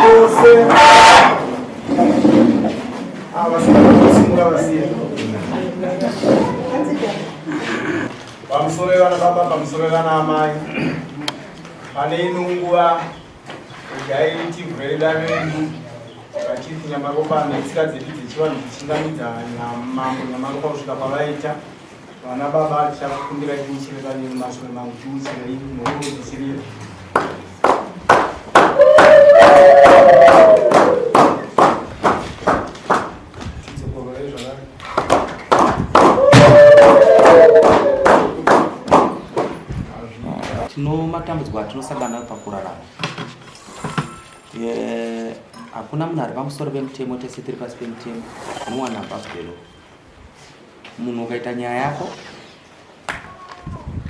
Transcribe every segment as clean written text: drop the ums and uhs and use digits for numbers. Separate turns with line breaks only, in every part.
Vose ava vasiya. Pamusoro vana baba, pamusoro vana amai. Pane ino nguva regai tivhure dare redu vachief Nyamaropa netsika dzedu dzechivanhu dzichingamidza namambo Nyamaropa kusvika kwavaita. Vana baba tichakukumbirai tiuchire vaviri mumashure mangu tiuchirei nhororo dzichirira. Tidzokororei zvakare.
Tino matambudziko atinosangana nayo pakurarama. Hakuna munhu ari pamusoro pemutemo, tese tiri pasi pemutemo. No one above the law. Munhu ukaita nyaya yako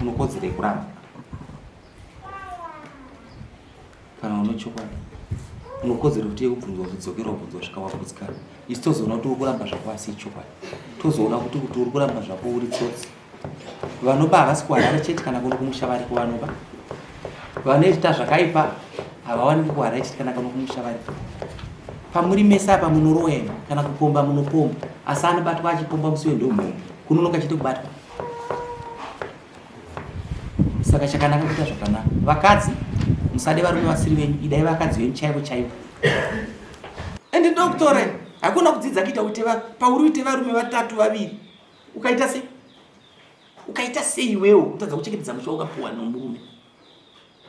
unokodzera yekuramba kana une chokwadi unokodzera kuti yekubvunzwa kuti dzokera ubvunzwa svika wagutsikana. Isu tozoona kuti uri kuramba zvako asi ichokwadi, tozoona kuti kuti uri kuramba zvako uri tsotsi. Vanoba havasi kuHarare chete, kana kuno kumusha variko vanoba. Vanoita zvakaipa havawaniki kuHarare chete, kana kuno kumusha variko. Pamuri mese apa munoroya imi, kana kupomba munopomba, asi anobatwa achipomba musi wendomhomho kunonoka chete kubatwa. Saka chakanaka kuita zvakanaka. Vakadzi musade varume vasiri venyu, idai vakadzi venyu chaivo chaivo. Ende ndokutore hakuna kudzidza kuita uite pauri uite varume vatatu vaviri ukaita sei ukaita sei iwewo kutadza kuchengetedza musha wakapuwa nomurume.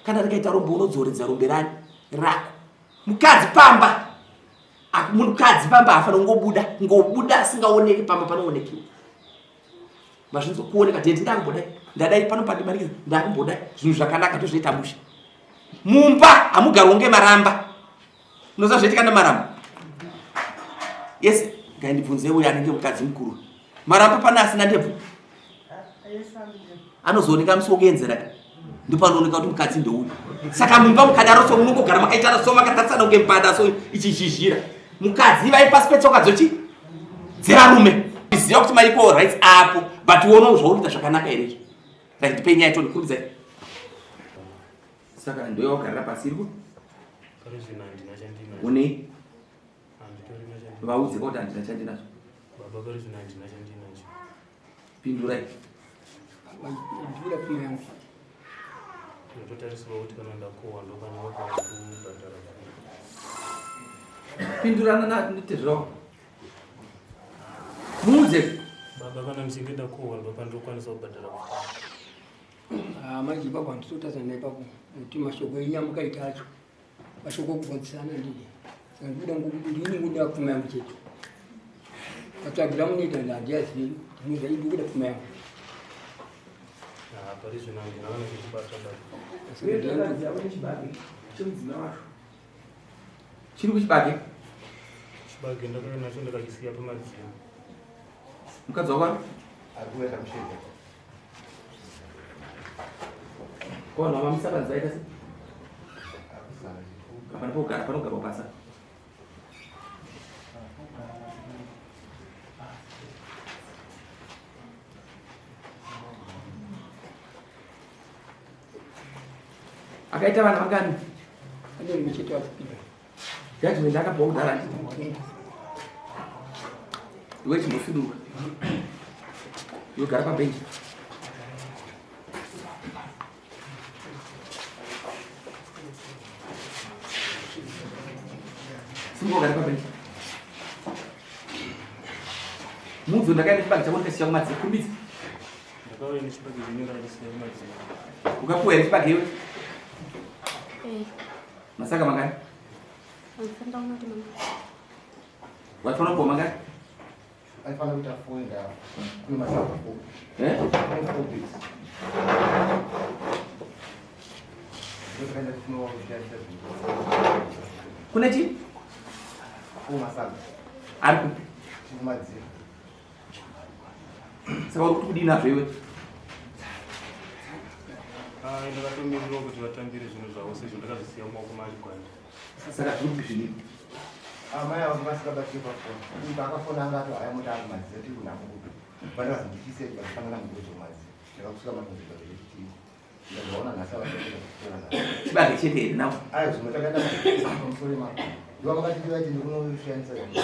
Kana rikaita rombe unodzoredza rombe rani rako. Mukadzi pamba mukadzi pamba hafanira kungobuda ngobuda asingaoneki pamba panoonekiwa. Mazvinzwa kuoneka tete ndakumbodai ndadai pano pandimanikidza ndakumbodai zvinhu zvakanaka tozvoita musha. Mumba hamugarwe kunge maramba. Unoziva zvoitika nemaramba? Yes, ngaindibvunze uyo anenge mukadzi mukuru. Maramba pane asina ndebvu anozooneka musi wokuenzera ndopanooneka kuti mukadzi ndouyu. Saka mumba mukadaro so munongogara makaitana so makatarisana kunge mbada so ichizhizhira. Mukadzi ivai pasi petsoka dzochi dzevarume. Ziva kuti maiko rights apo but uone zvauri kuita zvakanaka here izvo. Right, ndipei nyaya toni kurudzai. Saka ndoyo wagarira pasi iriko? Unei? Vaudze kuti handina chandinacho.
Baba pari zvino handina chandinacho.
Pindurai.
Ndikuda pfuma yangu.
Ndinototarisirwa kuti kana ndakohwa ndokwanisa kubhadhara pfuma.
Pindurana na netezvera wako. Muudze.
Baba kana ndichinge ndakohwa ndopandinokwanisa kubhadhara pfuma.
Ah, manje ipapo handitotarisana ipapo nekuti mashoko enyu amukaita acho mashoko okubvunzisana ndii. Saka ndikuda ndini nguda pfuma yangu chete. Matsvagira munoita handiyazivi ndinoziva ndikuda pfuma yangu.
Ah, pari zvino handina kana chekubata baba.
Chiri kuchibage?
Chibage ndakauya nacho ndakachisiya pamadziro.
Mukadzi wako ari?
Ari kuuya tamushedza.
Ko vanhu vamamisa panzi vaita sei? Hapana pokugara, panogarwa pasa. Akaita vana vangani?
Ane rimwe chete achipinda.
Judgment akapiwa kudhara handiti? Iwe chimbosuduka. Iwe gara pabenji. Simuka ugare pabenji. Mudzo ndakaenda chibage chako ndikasiya kumadziro. Kumbidza.
Ndakauya nechibage chenyu ndakachisiya kumadziro.
Ukapuwa here chibage iwe?
Eh.
Masaka mangani? Waifanira kupuwa mangani?
Aifanira kuita 4 and a half. Kune masaka 4.
Eh?
Kune 4 bits. Ndotakaenda kunowa zvinhu.
Kune chii?
4 masaka.
Ari kupi?
Kumadziro.
Saka uri kuti kudii nazvo iwe?
Ah, ndakatomirirwa kuti vatambire zvinhu zvavo sezvo ndakazvisiya mumaoko maArigwanda.
Saka zviri kupi zvinhu?
Amai avo vasingabatiri pafoni. Munhu akafona anga ato haya mota angu madziro tiri kunhamo kupi. Vana vazindikise vachifanana mugodzo madziro. Ndakakusvika manozvika zvechitiko.
Chibage chete here now?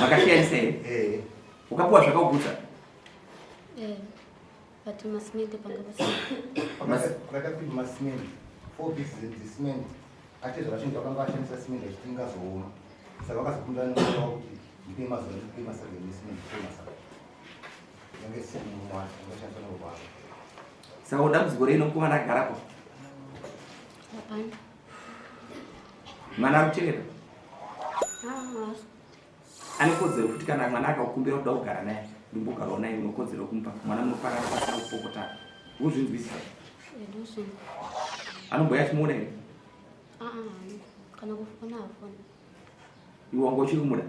Makashiyanisa here?
Eh.
Ukapuwa zvakaugutsa?
Eh. But masimende panga pasina.
Vakapiwa masimende, 4 pieces dzesimende. Ati zvavachinzi vakanga vashandisa simende vachiti ingazooma. Saka vakazokumbira nemwana wavo kuti ndipe mazuva ndipe masaga esimende ndipe masaga. Yange isiri mumwe ingashandiswa neubaba.
Saka udambudziko rei nomukomana agarapo?
Hapana.
Mwana ari kuchengeta?
Ah,
Ane kodzero futi kana mwana akakumbira kuda kugara naye, ndimbogarawo naye unokodzero kumupa. Mwana munopanana pasina kupopotana. Uzvinzwisisa?
Ndozvinzwa.
Anombouya achimuona here?
Ah, ah, kana kufona hafoni.
Iwe wanga uchiri kumuda?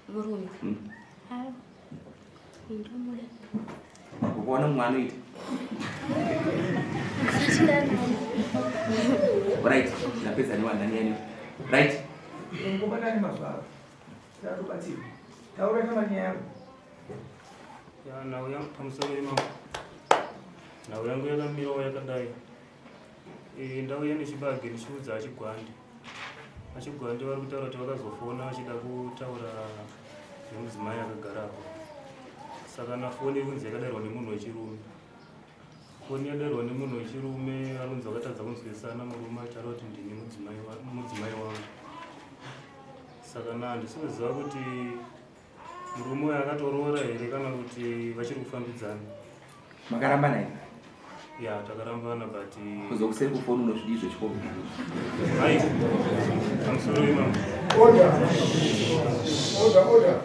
Murume. Ah, ndomuda.
Ukaona mumwe anoita. Right, ndapedza newanhani yanyu. Right.
Ngobanani mazuva ano? Tatobatsirwa. Taura kama nyaya yangu.
Ya, nhau yangu pamusoro imamo. Nhau yangu yakamirawo yakadai. Eh, ndauya nechibage ndichiudza achigwande. Achigwande vari kutaura kuti vakazofona vachida kutaura nemudzimai akagarapo. Saka nafoni iri kunzi yakadairwa nemunhu wechirume. Foni yadairwa nemunhu wechirume anonzi vakatadza kunzwisana murume achitaura kuti ndini mudzimai wangu. Saka na handisi kuziva kuti murume uyu akatoroora here kana kuti vachiri kufambidzana.
Makarambana here?
Ya, takarambana but
Kuzokuseri kufoni unozvidii zvechikoro?
Hai, pamusoro imamo.
Order. Order, order.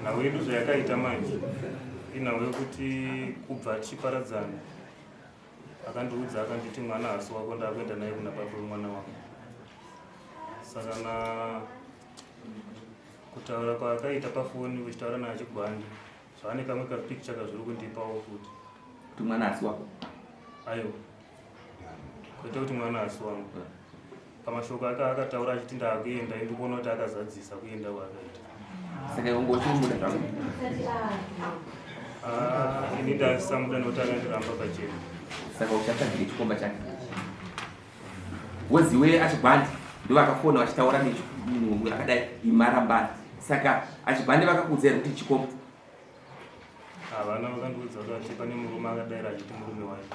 Nhau yedu zvayakaita manje inhau yekuti kubva tichiparadzana akandiudza akanditi mwana haasi wako ndakuenda naye kuna baba wemwana wako. Saka na kutaura kwaakaita pafoni uchitaura naye achigwandi zvaane kamwe kapicture kazviri kundipawo futi
Kuti mwana haasi wako.
Aiwa, kwete kuti mwana haasi wangu. Pamashoko ake akataura achiti ndakuenda, ndikuona kuti akazadzisa kuenda kwaakaita.
Saka iwe ngochimuda zvako?
Ah, ini ndasamuda nekuti akandiramba pachena.
Saka uchatsvagire chikomba chake. Woziwe achigwandi ndo vakafona vachitaura nemunhu akadai imarambana. Saka achigwandi vakakuudza here kuti chikomba?
Havana, vakandiudza kuti ati pane murume akadaira achiti murume wake.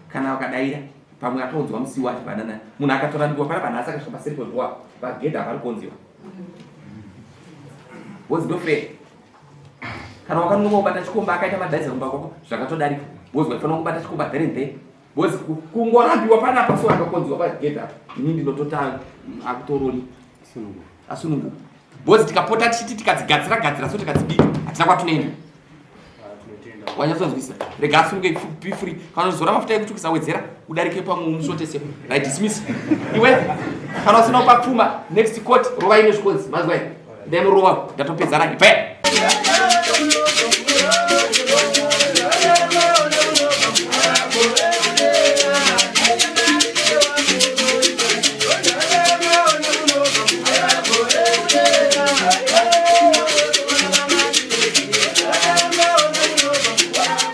Kana vakadaira pamwe akaunzwa musi wacho banana munhu akatorambiwa pana panhasi akasvika paseri pebhowa pagedhi apari kuonziwa. Wozi ndo fair. Kana wakanonoka kubata chikomba akaita madhaiza kumba kwako zvakatodarika. Wozi waifanira kubata chikomba there and there. Wozi kungorambiwa panapa so akakonziwa pagedhi apa. Ini ndinotota akutoroni asununguka. Bozi tikapota tichiti tikadzigadzira gadzira so tikadzibika hatina kwatinoenda. Wanyatsonzwisa. Rega asununguke be free. Kana uzora mafuta ekutsvukisa wedzera udarike pamwe umusvotese. Right, dismiss. Iwe kana usina kupa pfuma next court rova ine zvikonzi. Mazwa here? Ndaimurowa ndatopedza ragi. Bye.